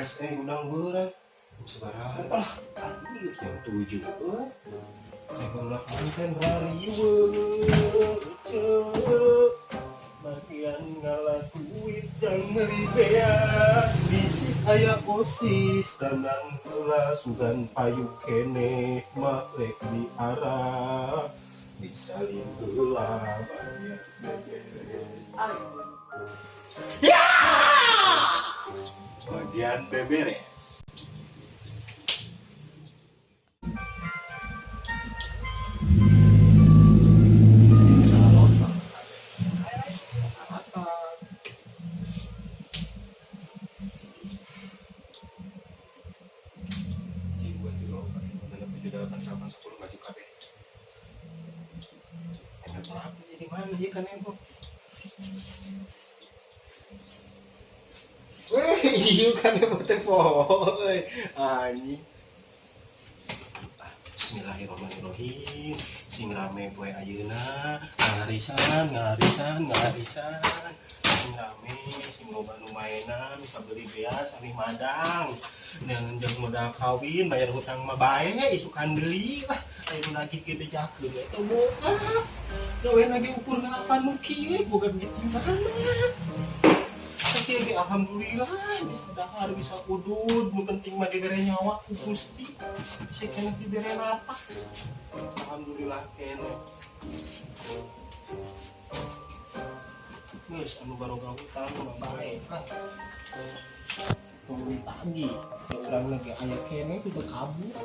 Beres undang beurang. Sabaraha? Ah, anjir jam 7 euy. Teh barudak konten rariweuh. Bagian ngalah duit jang meuli beas, bisi aya OSIS danang heula sugan payu keneh mah rek diarah disalin heula bagian beberes. Ya! Bagian beberes. Calon rata. Jiwa 3 4 5 6 7 8 9 10 maju kabeh. Enak apa jadi mana ya kan ibu? Weh, iya kan ibu teh poe. Anjing. Bismillahirrahmanirrahim. Sing rame poe ayeuna, ngarisan, ngarisan, ngarisan. Sing rame, sing loba nu mainan, kabeli beas amih madang. Dengan jeung modal kawin, bayar hutang mah bae, isukan deui lah. Ayo nu nagih ge bejakeun we teu boga. Gawe lagi ukur ngalapan nu kieu, boga duit di mana? Sakieu ge alhamdulillah bisa dahar, bisa udud, nu penting mah dibere nyawa ku Gusti. Bisa keneh dibere napas. Alhamdulillah keneh. Geus anu baroga hutang mah bae lah. Tong ditagih, da urang ge aya keneh kudu kabur.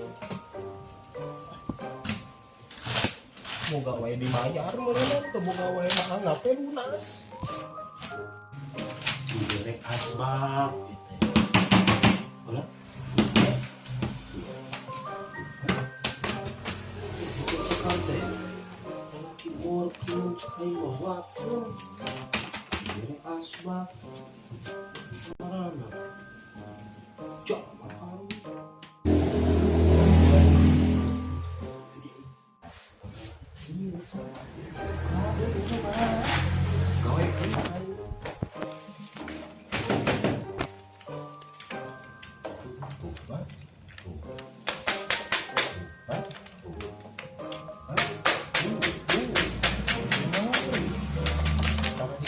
Boga wae dibayar meureunna, teu boga wae mah anggap we lunas. Dibere asbab gitu. Hola. Keyboard sekali waktu dibere asbab mana cok makan. Gawe tuh, tuh, tuh, tuh, tuh.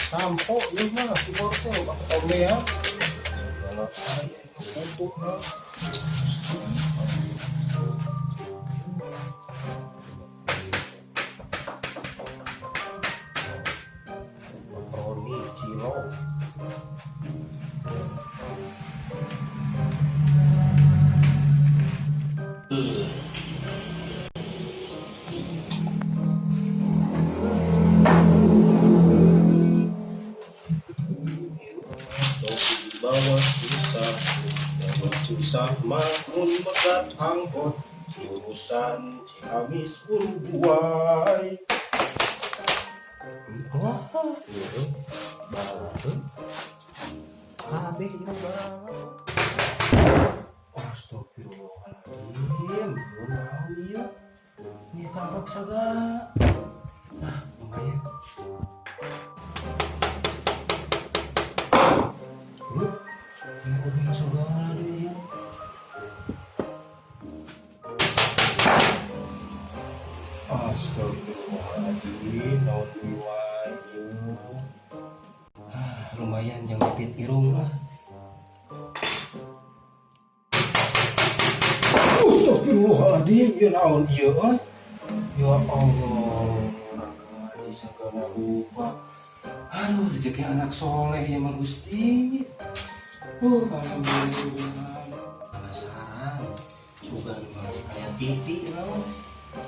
Sampo ieu mah keyboard teh aku ya. Segala aya itu kutu mah. Makaroni cilok. Bawa susah, bawa susah mun megat angkot jurusan Ciamis Uruguay. Wah, ieu balakeun. Kabeh ieu bala. Astagfirullahaladzim, naon ieu? Ini tabak sagala. Ah, lumayan. Ini obeng segala deh. Astagfirullahaladzim, naon deui wae ieu. Ah, lumayan jang ngepit irung lah. Astagfirullahaladzim, ieu naon ieu euy? Ya Allah, gaji segala rupa. Aduh, rezeki anak soleh ya mah Gusti. Alhamdulillah. Penasaran. Sugan mah aya TV naon.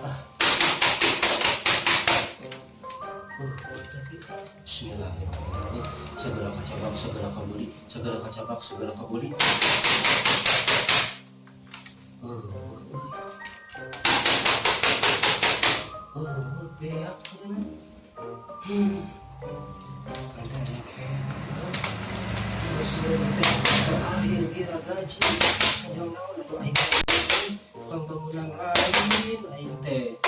Ah. Tapi Bismillahirrahmanirrahim. Segera kacabak, segera kabeli, segera kacabak, segera kabeli. Beak. Nanti enak terus teh berakhir biar gaji jauh naon atau aing tukang bangunan lain aing teh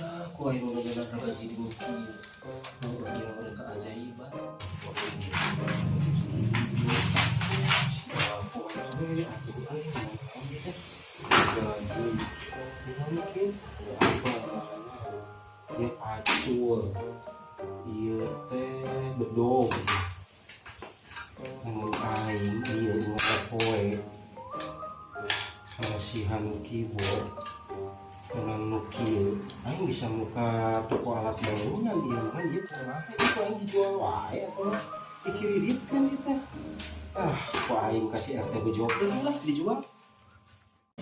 ya ku aing bener gaji di mukir oh yang mereka keajaiban. Bedog. Lamun aing ieu unggal poe masihan keyboard dengan nu kieu, aing bisa muka toko alat bangunan ieu mah. Ieu kumaha ieu, aing dijual wae atau dikiriditkeun ieu teh? Ah, ku aing kasih RT Bejo deui lah, dijual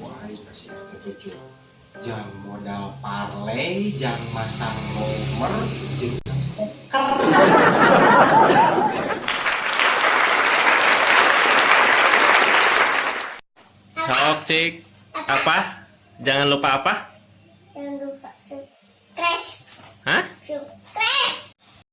ku aing kasih RT Bejo jang modal parlay, jang masang nomor jeung poker. Sok, Cik. Apa? Jangan lupa apa? Jangan lupa subscribe. Hah? Subscribe.